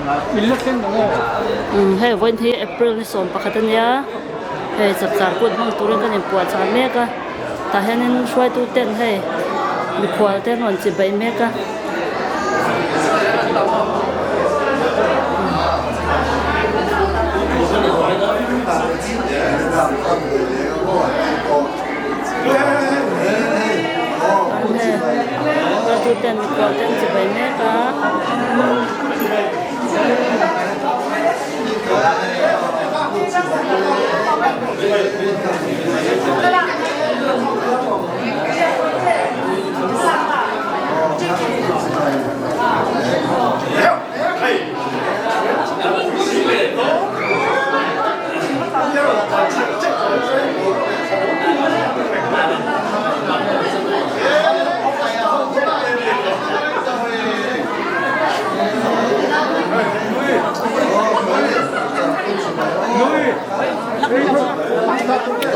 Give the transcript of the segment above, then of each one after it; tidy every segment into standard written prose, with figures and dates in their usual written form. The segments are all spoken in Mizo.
Umm hei vawiin hi April ni 11 a nia hei chapchar kut hmang turin kan inpuahchah mek a tah hianin hruaitu ten hei mikhual te an rawn chi baih mek a. Hruaitu ten mikhual te an chi baih mek a.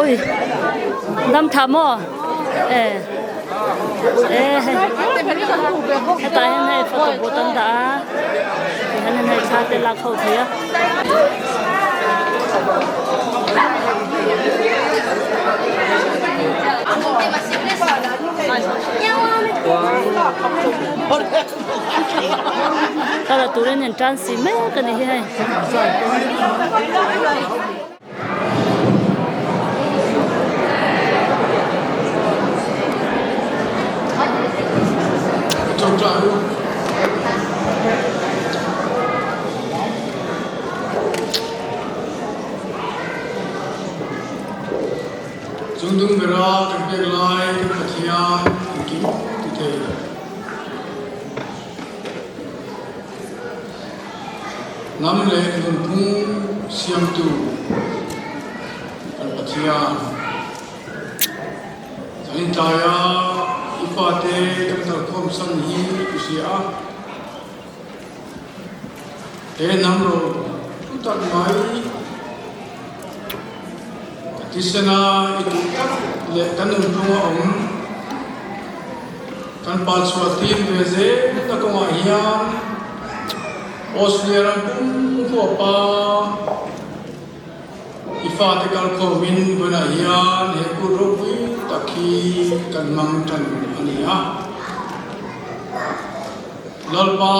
Ui dam tha maw e e hetah hian hei photo booth an dah a tihian hei thla te lak ho thei a. Kala turin in tan si mek a ni hi hei. Chungdung bera kan pek lai kan Pathian engkim ti thei. Hnam leh nunphung siamtu kan Pathian. Kan intlai a, i fate kan kalkhawm san hi i hria a. He hnam ro thu tak mai ka tisena i duh tak leh kan nunphung a awm. Kan pa chhuah tir ve zelna kawngah hian Australia ram pum huapa i fate kalkhawmin vawiinah hian he kut ropui tak hi kan hmang tan a ni a. Lalpa,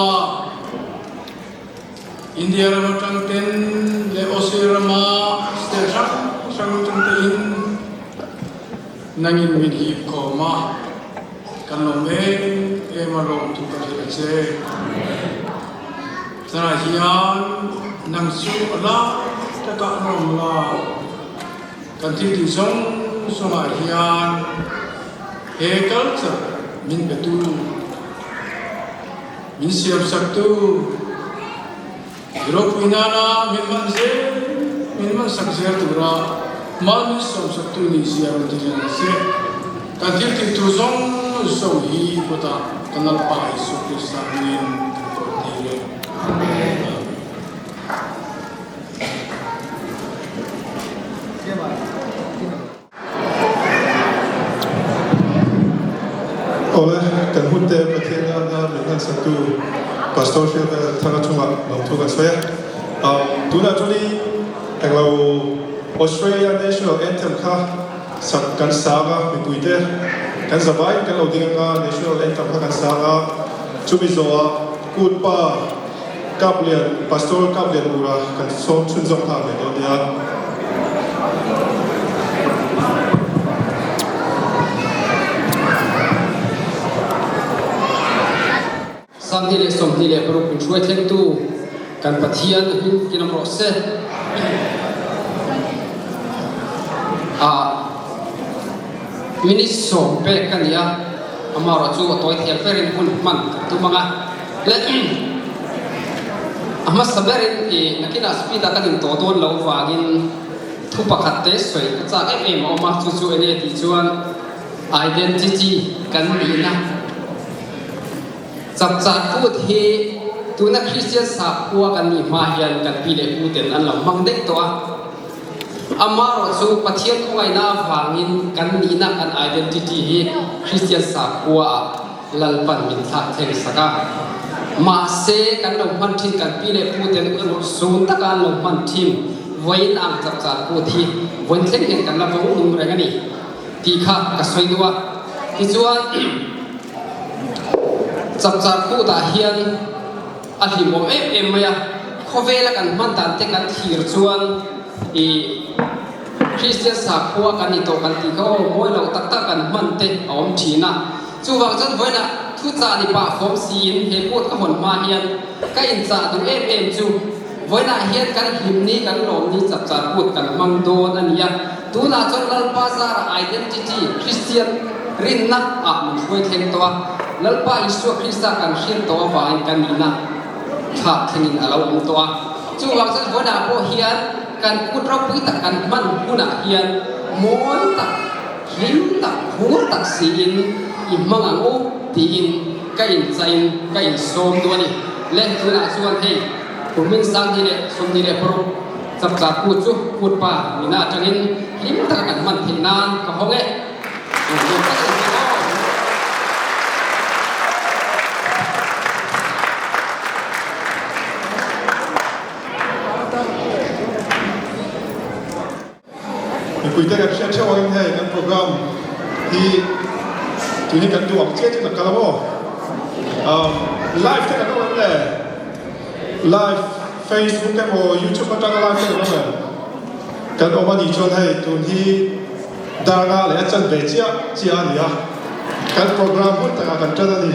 India ram atang ten leh Australia rama state hrang hrang atang tein nangin min hip khawm a, kan lawm em em a lawm thu ka hrilh a che. Tunah hian nang chu a lai takah an awm la, kan thil tih zawng zawngah hian he culture min petu, min siamsaktu, ropui nana min hman zel, min hmansak zel tura hma min sawmsaktu nih zia rawn ti zel se. Kan thil tih tur zawng zawng hi kutah kan Lalpa Jesuh Krista hmingin kan kawl tir e. Amen. Awle, kan hun te Pathian nana min hnansaktu Pastor Hriata Thanga chungah lawmthu kan sawi a. Tunah chuan i englo Australia National Anthem kha sak kan sang a, mipui te kan zavaiin kan lo ding anga National Anthem kha kan sang a, chumi zawhah Kut Pa Kaplian, Pastor Kaplian tura kan sawm chhunzawm nghal mai dawn nia. 26 min hruai thlengtu kan Pathian hming kin awm rawh se. Ah, minute sawm pek ka ni a, amaherawhchu a tawi thiam berin hun hman kan tum ang a. Le a hmasa berin i nakinah speed ah kan intawh dawn loh vangin thu pakhat te sawi ka chak em em a awm a, chu chu enge tih chuan identity kan nihna chapchar kut hi tuna Kristian sakhua kan nih hma hian kan pi leh pu ten an lo hmang daih tawh a, amaherawh chu Pathian khawngaihna avangin kan nihna kan identity hi Kristian sakhua ah Lalpan min thlak thleng sak a. Mahse, kan lo hman thin kan pi leh pu ten sun taka an lo hman thin vawiin ang chapchar kut hi vawiin thleng hian kan la vawng nung reng a ni tih kha ka sawi duh a. Tichuan, chapchar kutah hian a hlimawm em em mai a, khawvela kan hman dan te kan thlir chuan ih Kristian sakhua kan ni tawh kan tih kha aw mawi lo tak tak kan hman te a awm thin a. Chuvang chuan vawiinah thuchah ni pah fawm siin he kut ka hawn hma hian ka inchah duh em em chu vawiinah hian kan hlim ni kan lawm ni chapchar kut kan hmang dawn a ni a. Tunah chuan Lalpa zara identity Kristian rinna ah min hruai thleng tawh a, Lalpa Isua Krista kan hriat tawh avangin kan nihna thlak thlengin a lo awm tawh a. Chuvang chuan vawiinah pawh hian kan kut ropui tak kan hman hunah hian mawi tak, Hlim tak, phur tak siin i hmang ang u tiin ka inchain ka insawm duh a ni. Le, tunah chuan hei Kumin Sangni leh 26 chapchar kut chu kut pa nihna atangin hlim taka kan hman theih nan ka hawng e. Nuam tak in hmang aw. Mipuite kan hriat theuh angin hei kan program hi tuni kan duh ang chiah chu kan kal a maw? Umm live te kan awm em le? Live Facebook emaw YouTube atanga live te kan awm em? Kan awm a nih chuan hei tun hi darna leh a chan ve chiah chiah a ni a, kan program hun takah kan tan a ni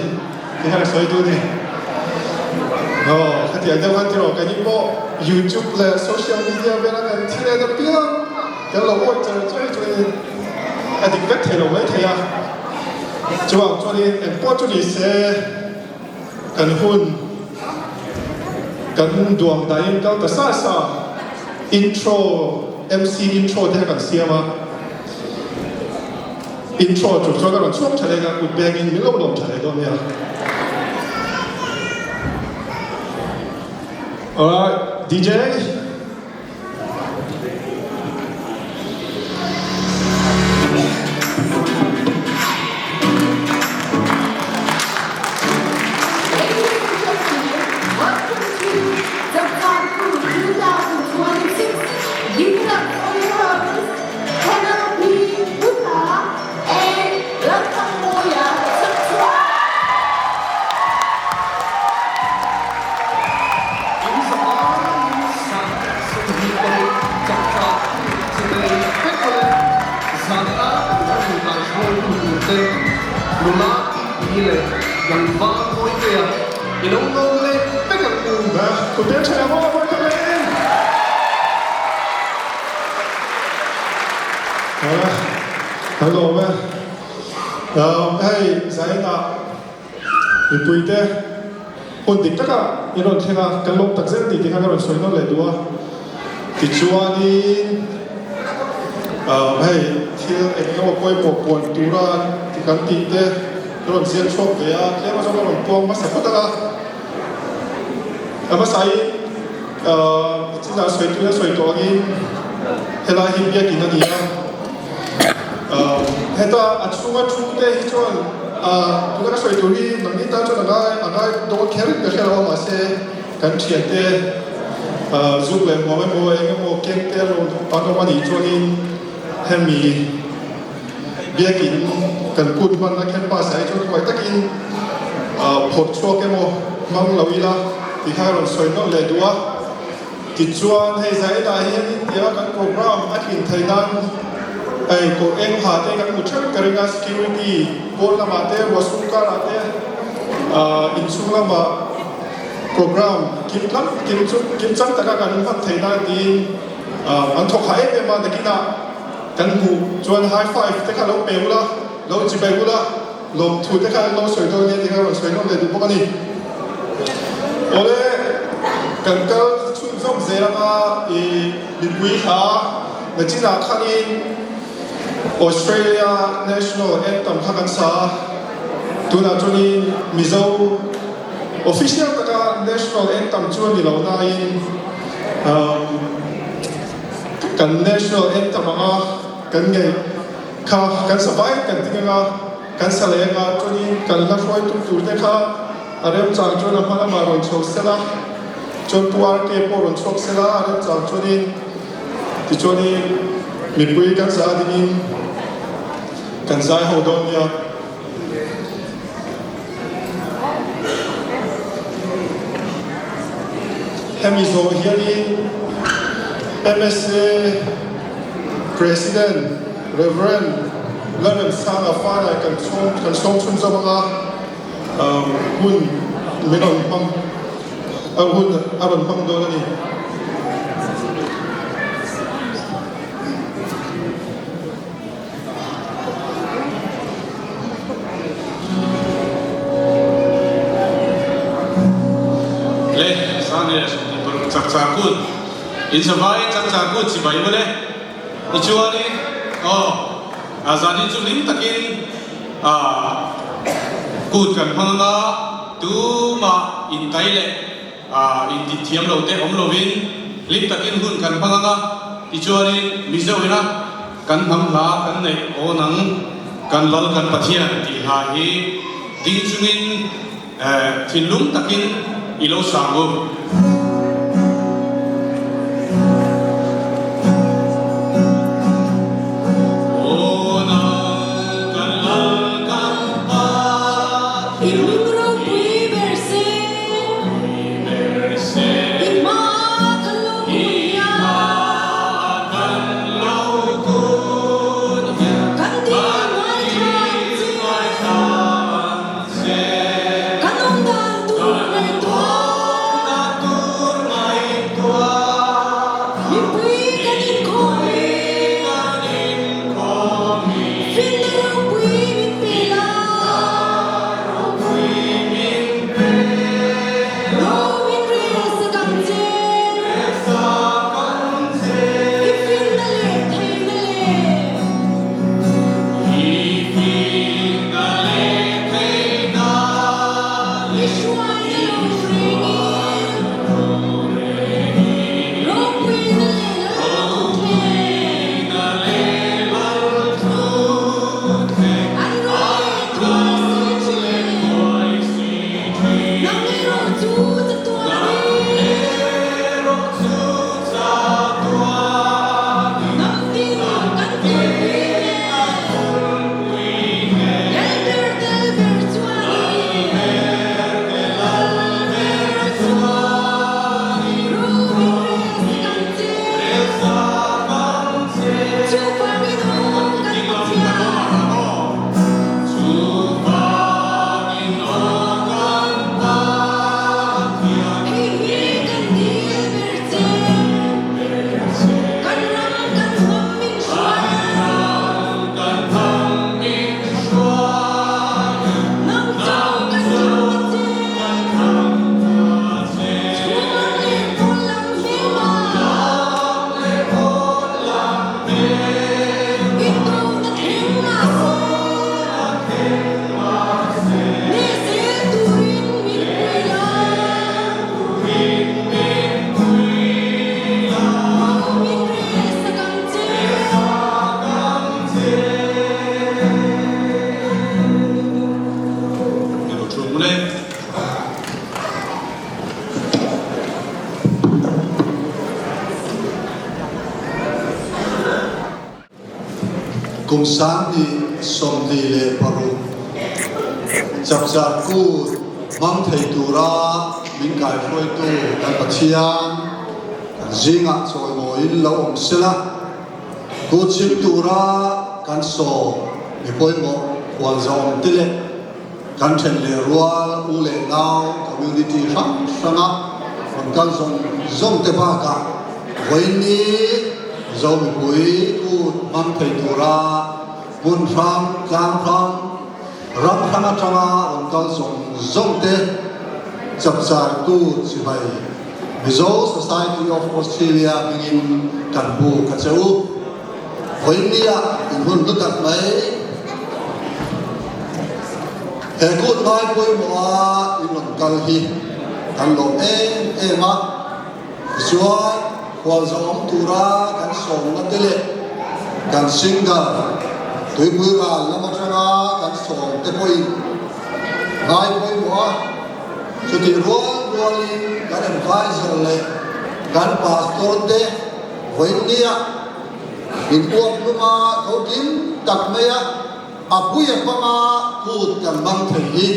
tih kha ka sawi duh a ni. Aw khatiang deuh khan tiraw kan in pawh YouTube leh social media vela kan thil en apiang kan lo awih char char hi chuanin a dik vek thei lo mai thei a. Chuvang chuanin engpawh chu ni se kan hun kan duang dahin kal ta sa sa intro MC intro te kha kan siam a. Intro tur chuan ka rawn chhuak tha leh a, kut bengin min lo lawm tha leh dawn nia. Alright, DJ. Ladies and gentlemen, welcome to the Parkour 2026. Give it up for your hosts, Penelope Hooper and Lalthanmawia Chhakchhuak. In zavaiin 26 chakchak chibai vek ule. Zanina kan inkaihruaitu turte nula tih leh tlangval mawitea i lo lawm leh vek ang u. Kut te tha maw mawi ka leh. Hello e. Hei Zainah Mipuite hun dik taka in rawn thleng a, kan lawm tak zel tih te kha ka rawn sawi nawn leh duh a. Tichuanin hei thil eng emaw pawimawh puan tura ti kan tih te ka rawn ziak chhuak ve a, tlem azawng ka rawn puang hmasa phawt ang a. A hmasain chinah sawi tuna sawi tawh angin helai hi biakin a ni a. Heta a chhunga thu te hi chuan tuna ka sawi tur hi nangni tan chuan a ngai a ngai dawn kher in ka hria lo a mahse kan thiante zuk leh hmuam emaw eng emaw keng te an awm a nih chuanin hemi biakin kan kut hmanna campus ah hi chuan huai takin phawrh chhuak emaw hmang lo ila tih kha ka rawn sawi nawn leh duh a. Tichuan, hei Zaida hian India kan program a tlin theih nan hei kawr eng ha te kan hmu theuh ka ring a, security pawn lamah te, ruahsum karah te, inchhung lamah program kim tlang kim chu kim chang taka kan hman theih nan tiin an thawk ha em em a, nakinah kan hmuh chuan high five te kha lo pe ula, lo chibai ula, lawmthu te kha an lo sawi dawn nia tih kha rawn sawi nawn leh duh bawk a ni. Awle, kan kal chhunzawm zel anga i mipui hla nachinah khanin Australia National Anthem kha kan sa a, tunah chuanin Mizo official taka National Anthem chu a ni lo nain kan National Anthem anga kan ngeih Kha kan sa vai kan ting anga, kan sa leh anga, chuanin kan hla hruaitu tur te kha. A remchang chuan a hma lamah rawn chho sela, chuan Pu RK pawh rawn chhuak sela, a remchang chuanin tichuanin mipui kan zah dingin kan zai ho dawn nia. Hemi zawh hianin MSA President Rev. Lalremsanga Fanai kan chhawm kan sawm chhun zawk anga hun min rawn hmang hun a rawn hmang dawn a ni. Le Sane chakchar kut in savai chakchar kut chibai mawle tichuanin aw a zanin chu hlim takin a kut kan hmang anga tumah intai leh a intih thiam lo te awm lovin hlim takin hun kan hmang anga tichuanin Mizo ina Kan hnam hla kan neih aw nang kan lal kan Pathian tih hla hi ding chungin thinlung takin i lo sang u. Aw nang kan lal kan Pathian. I lung ropui ber se. I hma kan lo kun hian. Kan dil ngaithla ang che. Kan awm dan tur ngaihtuah. Mipui kan inkhawm i. Finna ropui min pe la. Ro min rel sak ang che. I finna leh theihna leh. I hruaina lo ringin. Ropuina leh Lalthuthleng. An rawn leh thuai si thin. Nang erawh chu chatuanin. Nang tin kan kulpui nen. Lalber tel ber chuanin. Lalber chuanin. Ro min rel sak ang che. Chuvangin aw kan Pathian. Hei hi kan dil ber che. Kan ram kan hnam min hruai a. Nang chauh kan thlang a che. Chhung leh pawn lam hmel a. I tawna thleng mahse, ni zel turin min pui la. Ro min rel sak ang che. Kum 2026 chapchar kut hmang thei tura min kaihruaitu kan Pathian kan zingah chawimawiin lo awm sela, kut chhim tura kan sawm mi pawimawh hualzawm te leh Kan then leh rual u leh nau community hrang hranga rawn kal zawng zawng te bakah vawiin Mizo mipui kut hmang thei tura hmun hrang, tlang hrang, ram hrang atanga rawn kal zawng zawng te chapchar chibai Mizo Society of Australia hmingin kan buk a che u. Vawinia in hun hlu tak mai. He kut ngai pawimawha in rawn kal hi kan lawm em em a, tichuan khualzawm tura kan sawmna te leh kan singer tuipui ral lam atanga kan sawm te pawhin ngai pawimawha. Chutih rual rualin kan advisor leh kan pastor te vawinia min uap hluma tho kim tak maia a puia panga kut kan hmang thei hi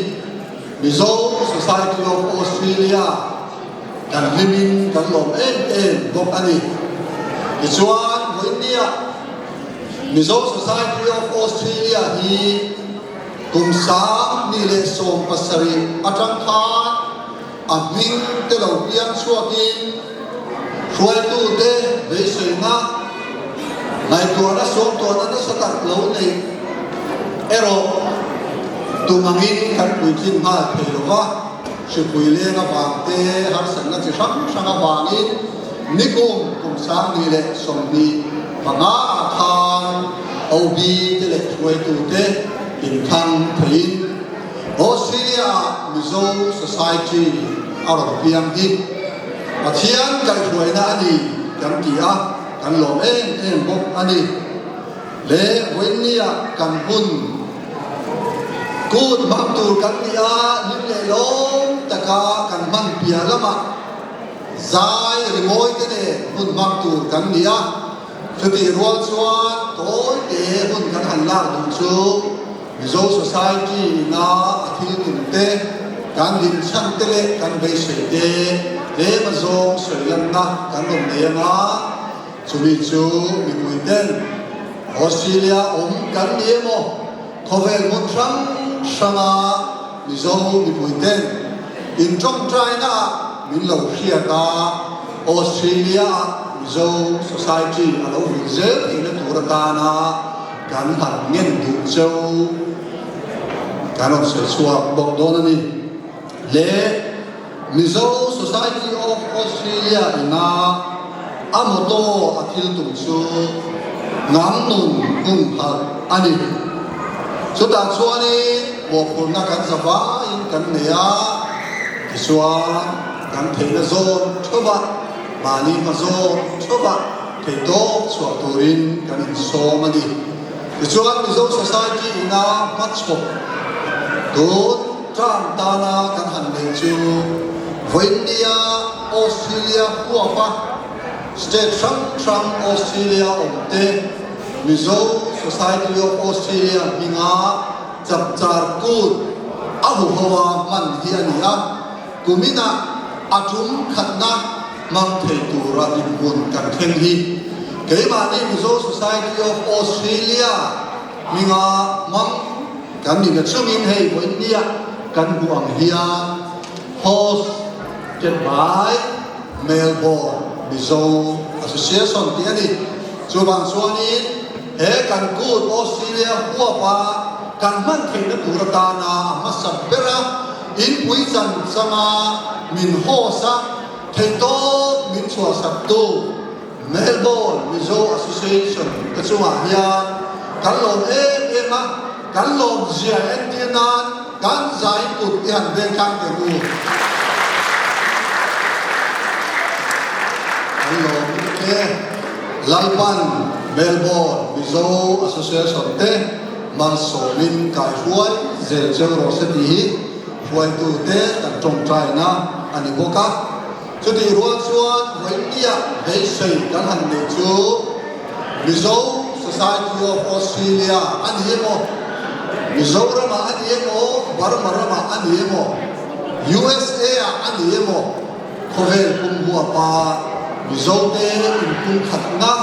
Mizo Society of Australia kan hlimin kan lawm em em bawk a ni. Tichuan vawinia Mizo Society of Australia hi Kum 2017 atang khan a hming te lo piang chhuakin hruaitute beiseina ngaihtuahna sawmtuahna nasa tak lo neih erawh tum angin kan puitlin nghal thei lo va, hripui leng avang te harsatna chi hrang hrang avangin nikum kum 2025 ah khan OB te leh hruaitute inthlang theiin Australia-ah Mizo Society a rawn piang hi Pathian kaihhruaina a ni kan ti a, kan lawm em em bawk a ni. Le vawiinnia kan hun kut hmang tur kan ni a, hlim leh lawm taka kan hman piah lamah zai rimawi te nen hun hmang tur kan ni a. Chutih rual chuan tawi te hun kan han lak duh chu Mizo Society ina a thil tum te, kan dinchhan te leh kan beisei te tlem a zawng sawi lanna kan rawn nei anga, chumi chu mipui ten Australia awm kan ni emaw khawvel hmun hrang hranga Mizo mipui ten intawngtaina ah min lo hriat a, Australia ah Mizo Society a lo vul zel theihna tur atana kan han ngen duh cheu kan rawn sawi chhuak bawk dawn a ni. Le Mizo Society of Australia ina a motto a thil tum chu Ngang nun hung phalh a ni. Chutah chuanin mawhphurhna kan za vaiin kan nei a, tichuan kan theihna zawn theuh a, mahni hma zawn theuh a theihtawp chhuah turin kan insawm a ni. Tichuan Mizo Society ina hmachhawp tun term tana kan han neih chu vawiinnia Australia huapa state hrang hrang Australia awmte Mizo Society of Australia hminga chapchar kut a huhoa hman hi a ni a, kuminah a tum khatna hmang thei tura dinhmun kan thleng hi keimahni Mizo Society of Australia hminga hmang kan ni na chungin hei vawiinnia kan hmuh ang hian hosted by Melbourne Mizo Association tih a ni. Chuvang chuanin he kan kut Australia huapa kan hman theihna tur atana a hmasa bera inpui chan changa min host a, theihtawp min chhuahsaktu Melbourne Mizo Association te chungah hian kan lawm em em a, kan lawm zia entir nan kan zai kut i han veng tlang teh u. Kan lawm e. Lalpan Melbourne Mizo Association te malsawmin kaihruai zel cheu rawh se tih hi hruaitute kan tawngtaina a ni bawk a. Chutih rual chuan vawiinnia beisei kan han neih chu Mizo Society of Australia a ni emaw, Mizoramah a ni emaw, Burma ramah a ni emaw, USA ah a ni emaw, khawvel pum huapa Mizote inpumkhatna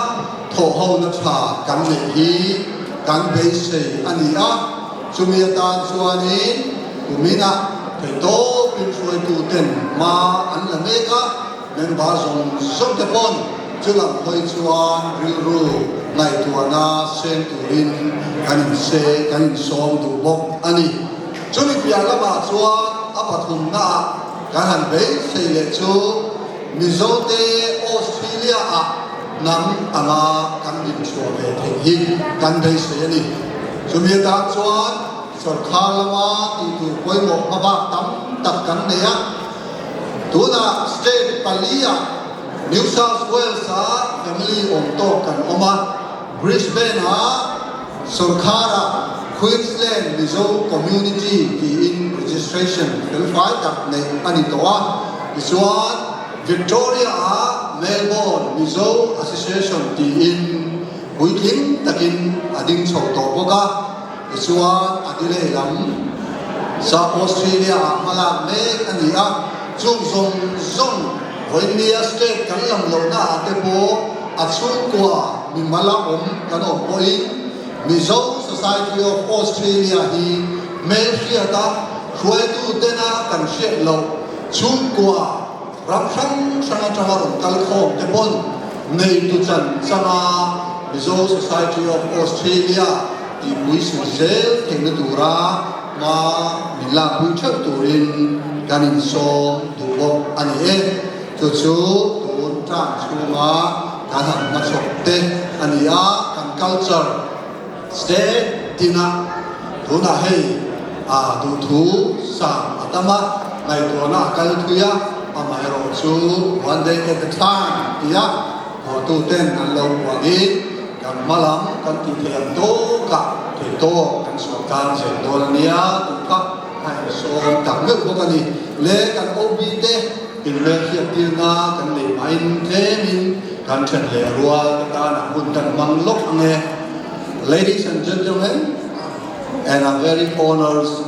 thawhhona tha kan neih hi kan beisei a ni a. Chumi atan chuanin kuminah theihtawpin hruaituten hma an la mek a, member zawng zawng te pawn chu lam hawi chuan rilru ngaihtuahna seng turin kan inse kan insawm duh bawk a ni. Chumi piah lamah chuan a pathumnaah kan han beisei leh chu Mizote Australia-ah hnam anga kan dinchhuah ve theih hi kan beisei a ni. Chumi atan chuan sawrkhar lama tihtur pawimawh hmabak tam tak kan nei a. Tunah state pali-ah New South Wales-ah family awm tawk kan awm a, Brisbane-ah sawrkhara Queensland Mizo Community tiin. registration felfai tak neih a ni tawh a. Tichuan, Victoria-a Melbourne Mizo Association tiin puitling takin a ding chho tawh bawk a. Tichuan, Adelaide lam South Australia-ah hmalak mek a ni a. Chung zawng zawng vawinia state kan lam lohnaah te pawh a chhungkua mimala awm kan awm pawhin Mizo Society of Australia hi hmelhriata hruaitu tena kan hriat loh chhungkua ram hrang hrang atanga rawn kal khawm te pawn neitu chan changa Mizo Society of Australia tihpui suh zel theihna tura hma min lakpui theuh turin kan insawm duh bawk a ni e. Chu chu tun tang chhunga kan han hmachhawp te a ni a, kan culture state tina tunah hei a duhthu sang a tam a, ngaihtuahna a kal thui a, amaherawh chu one day at a time tia hawtuten an lo puangin kan hma lam kan tih theih ang tawkah theihtawk kan chhuah tan zel dawn a nia tih kha a insawm tak meuh bawk a ni. Le kan OB te Inhmelhriattirna kan neih hmain tlemin kan then leh rual te tanah hun kan hmang lawk ang e. Ladies and gentlemen and our very honors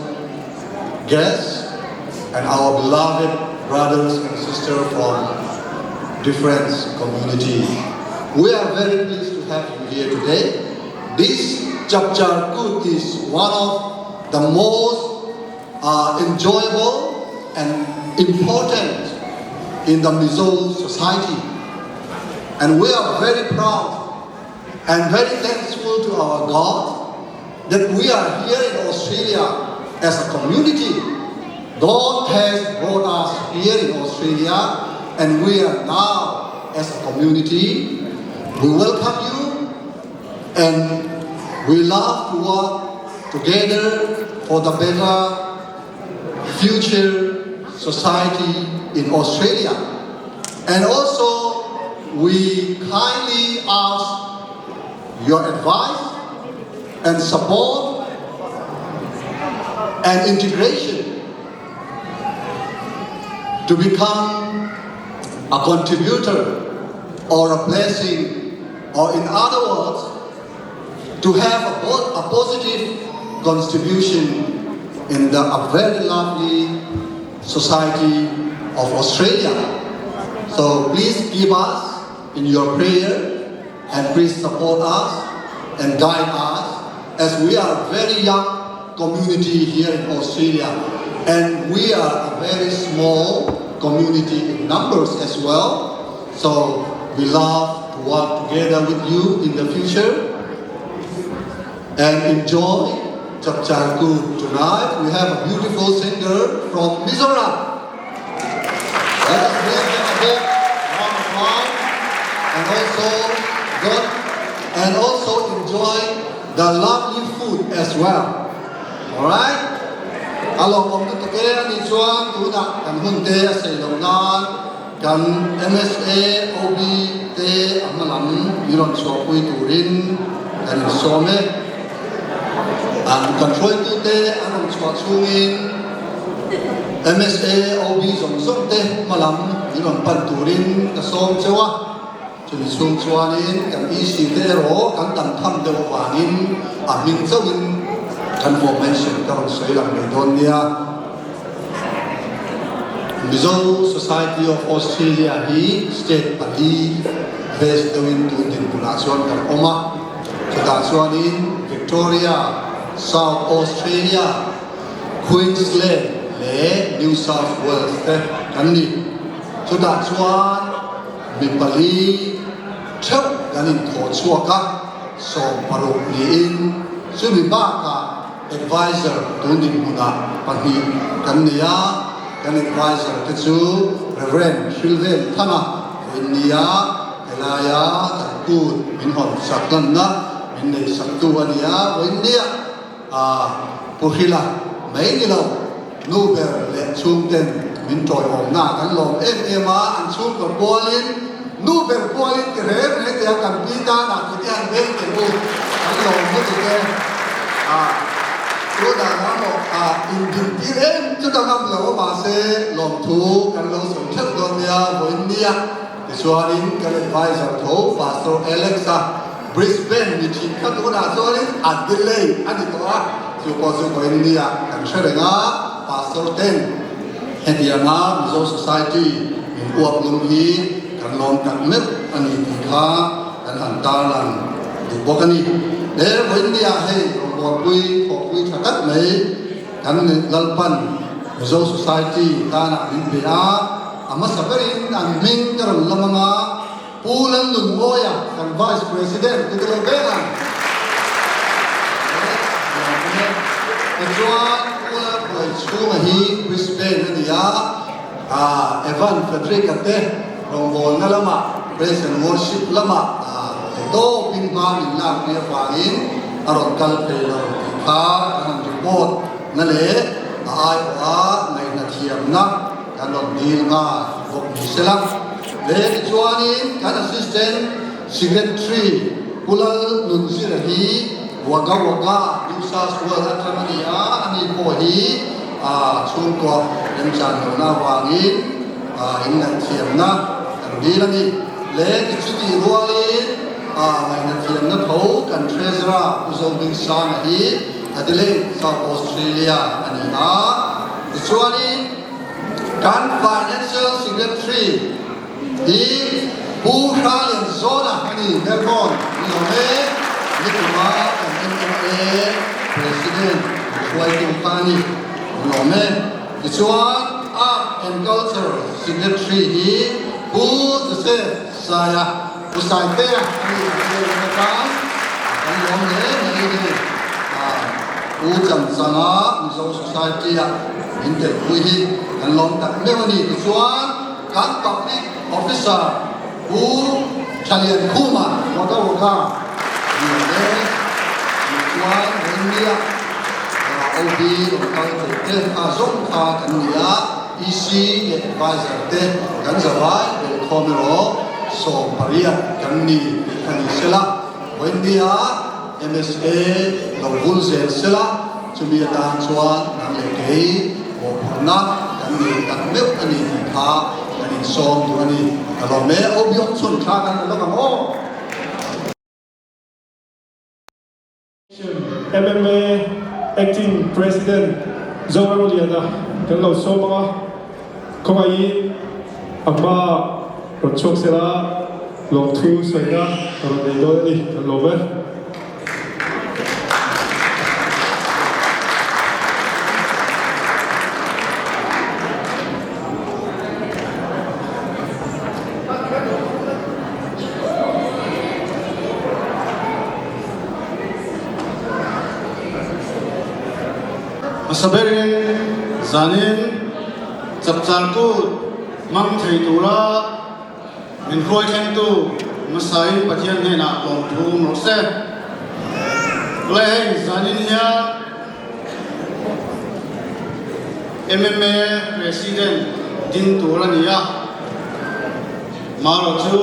guests and our beloved brothers and sisters from different community. We are very pleased to have you here today. This Chapchar Kut is one of the most uh, enjoyable and important in the Mizo society. And we are very proud and very thankful to our God that we are here in Australia as a community. God has brought us here in Australia and we are now as a community. We welcome you and we love to work together for the better future society in Australia. And also, we kindly ask your advice and support and integration to become a contributor or a blessing, or in other words, to have a, a positive contribution in the a very lovely society of Australia. So please give us in your prayer and please support us and guide us as we are a very young community here in Australia and we are a very small community in numbers as well. So we love to work together with you in the future and enjoy Chapchar Kut tonight. We have a beautiful singer from Mizoram. Let us give them a big round of applause and also God and also enjoy the lovely food as well. Alright? A lawmawm lutuk e a nih chuan tunah kan hun te a sei loh nan kan MSA OB te a hma lam min rawn chhuahpui turin kan insawm e. An kan hruaitute an rawn chhuah chhungin MSA OB zawng zawng te hma lam min rawn pan turin ka sawm cheu a. Chumi chhung chuanin kan EC te erawh kan tam tham deuh avangin a hming chauhin kan formation ka rawn sawi lang mai dawn nia. Mizo Society of Australia hi state pali base deuhin tun dinhmunah chuan kan awm a. Chutah chuanin Victoria, South Australia, Queensland leh New South Wales te kan ni. Chutah chuan Mi pali theuh kan inthawh chhuak a, 60 niin chumi bakah advisor tun dinhmunah pahnih kan nei a, kan advisor te chu Rev. Hrilven Thanga vawiin nia helaia kan kut min hawn sak hlanna min nei saktu a ni a, vawiin nia Pu Hrila mai ni lo, nu ber leh chhungten min tawiawmna kan lawm em em a, an chhungkaw pualin nu ber pualin ti reng reng teh a kan pi tanah ti te han veng teh u, kan lawm lutuk e. Tunah emaw ah indintir em chu ka ngam lo a mahse lawmthu kan lo sawi theuh dawn nia vawiin nia. Tichuanin kan advisor tho Pastor Alex-a Brisbane ni thin kha tunah chuanin Adelaide a ni tawh a, chu pawh chu vawiin nia kan hre reng a, Pastor ten hetianga Mizo Society min uap lum hi kan lawm tak meuh a ni tih kha kan han tarlan duh bawk a ni. He vawiin nia hei rawngbawlpui thawhpui tha tak mai kan Lalpan Mizo Society tanah min pe a, A hmasa berin an hming ka rawn lam anga Pu Lalnunmawia kan Vice President te ka lo veng ang. Tichuan Pu Lalbuaichhunga hi Brisbane a ni a, Evan Frederick-a te rawngbawlna lamah Praise and Worship lamah theihtawpin hma min lakpui avangin a rawn kal thei lo tih kha kan han report na leh a aiawha ngaihnathiamna Kan rawn dil nghal bawk ni sela. Le tichuanin kan Assistant Secretary Pu Lal Nunzira hi Wagga Wagga, New South Wales atang a ni a, ani pawh hi chhungkaw remchan lohna avangin inngaihthliamna kan dil a ni. Le tichutih rualin ngaihnathiamna tho kan Treasurer Pu Zohmingsanga hi Adelaide, South Australia a ni a. Tichuanin kan Financial Secretary hi Pu Hralian Zawna a ni, Melbourne ni lo e, nikuma kan MMA President hruaitu kha a ni, ni lawm e. Tichuan Art and Culture Secretary hi Pu Joseph Saia, Pu Saitea a ni, a hruaitu atan kan lawm hle mai a ni. Pu Chamchanga Mizo Society-a min telpui hi kan lawm tak meuh a ni. Tichuan, kan Public Officer Pu Thalian Khuma Waka Waka ni lo e. Tichuan, Renmia OB rawn kal theih te kha zawng kha kan ni a, EC leh Advisor te kan zavai belhkhawm erawh 18 kan ni tih kha ni sela. Wendy-a MSA lo vul zel sela, chumi atan chuan nang leh kei mawhphurhna kan nei tak meuh a ni tih kha kan insawm duh a ni. Ka lawm e, OB awm chhun thla kan la lawk ang aw. MMA Acting President Zoramliana kan lo sawm ang a, khawngaihin a hma rawn chhuak sela lawmthu sawina a rawn nei dawn a ni, kan lawm e. Hmasa berin zanin chapchar kut hmang thei tura min hruai thlengtu hmasain Pathian hnenah lawmthu awm rawh se. Tunlai hei zanin hian MMA President ding tur a ni a, marawh chu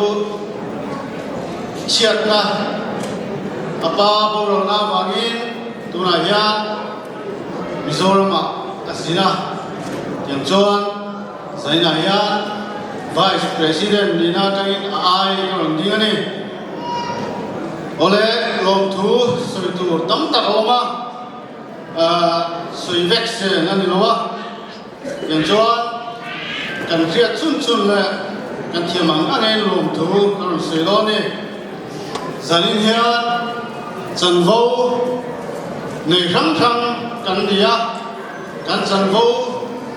chhiatna a pa boralna avangin tunah hian Mizoramah a zin a, tiang chuan Zainah hian Vice President nihna atangin a ai a rawn ding a ni. Awle, lawmthu sawi tur tam tak a awm a, sawi vek sen a ni lo a, tiang chuan kan hriat chhun chhun leh kan thiam ang angin lawmthu ka rawn sawi dawn a ni. Zanin hian chanvo nei hrang hrang kan ni a, kan chanvo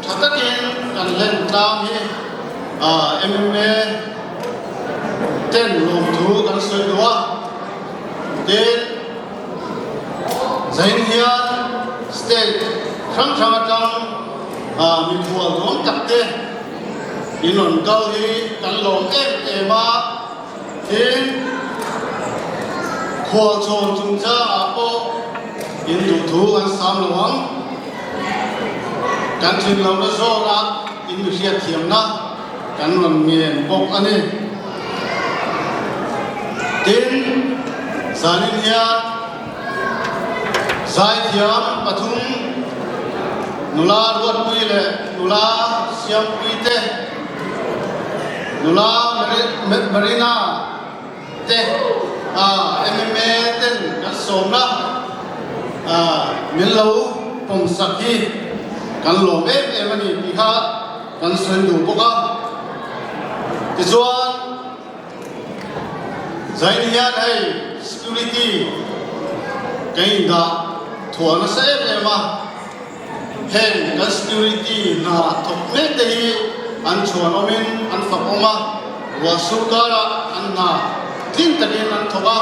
tha takin kan hlen tlang hi MMA ten lawmthu kan sawi duh a, tin zain hian state hrang hrang atang mikhual duang tak te in rawn kal hi kan lawm em em a. Tin, khualchhawn chungchangah pawh in duhthu kan sam lo ang. Kan thin lohna zawnah in mi hriatthiamna kan rawn ngen bawk a ni. Tin, zanin hian. Zaithiam pathum, nula Ruatpui leh nula Siampui te, nula Marina te MMA ten kan sawmna min lo pawmsak hi kan lawm em em a ni tih kha kan sawi duh bawk a. Tichuan. Zain hian hei security ka indah thuah nasa em em a, heng kan security hna thawk mek te hi an chhuan awmin an fak awm a, ruah sur karah an hna tlin takin an thawk a,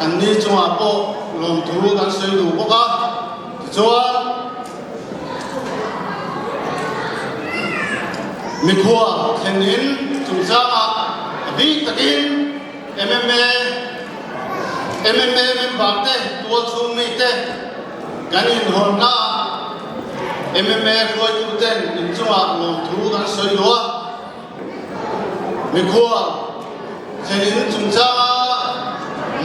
anni chungah pawh lawmthu kan sawi duh bawk a, tichuan. Mikhua thlen in chungchangah a bik takin MMA MMA member te tualchhung mite kan inhawnna ah MMA hruaitu ten inchungah lawmthu kan sawi duh a. Mikhua thlen in chungchanga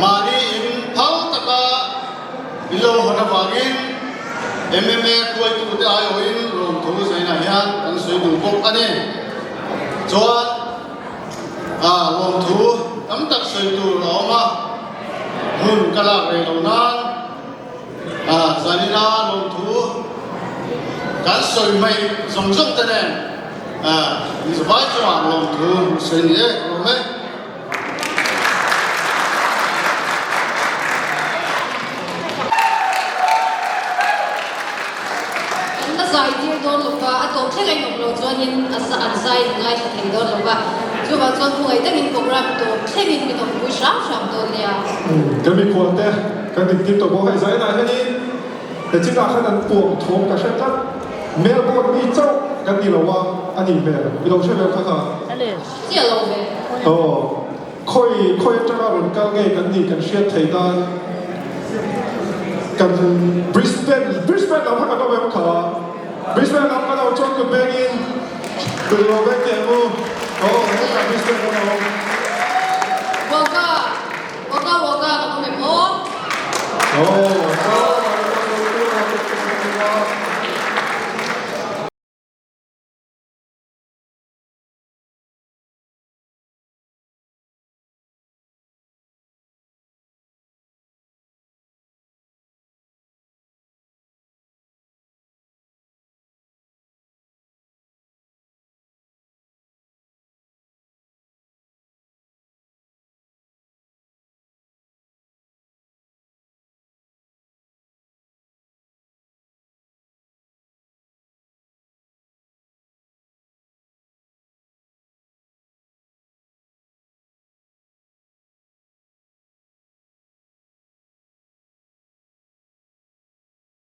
mahni in phal taka I lo hawn avangin MMA hruaitute aiawhin lawmthu zainah hian kan sawi duh bawk a ni. Chuan lawmthu tam tak sawi tur a awm a, hun ka lak rei lo nan zanina lawmthu kan sawi mai zawng zawng te nen mizovai chungah lawmthu sawi ni e, lawm e. An la zai tir dawn lo va, a tawp thleng a inawm loh chuanin a an zai in ngaithla thei dawn lo va, chuvang chuan khawngei takin program tawp thlengin min awmpui hram hram dawn nia. Kan mikhual te kan dintir tawh bawk a, i zainah hianin he chinah khan an puang thawm ka hre tlat, Melbourne mi chauh kan ni lo a, a nih hmel, i lo hre ve kha kha. Chiah lo ve. Aw, khawi khawi atanga rawn kal nge kan nih kan hriat thei nan kan Brisbane Brisbane lam kha kan awm em kha? Brisbane lam kan awm chuan ku bengin kut lo vek teh ang u.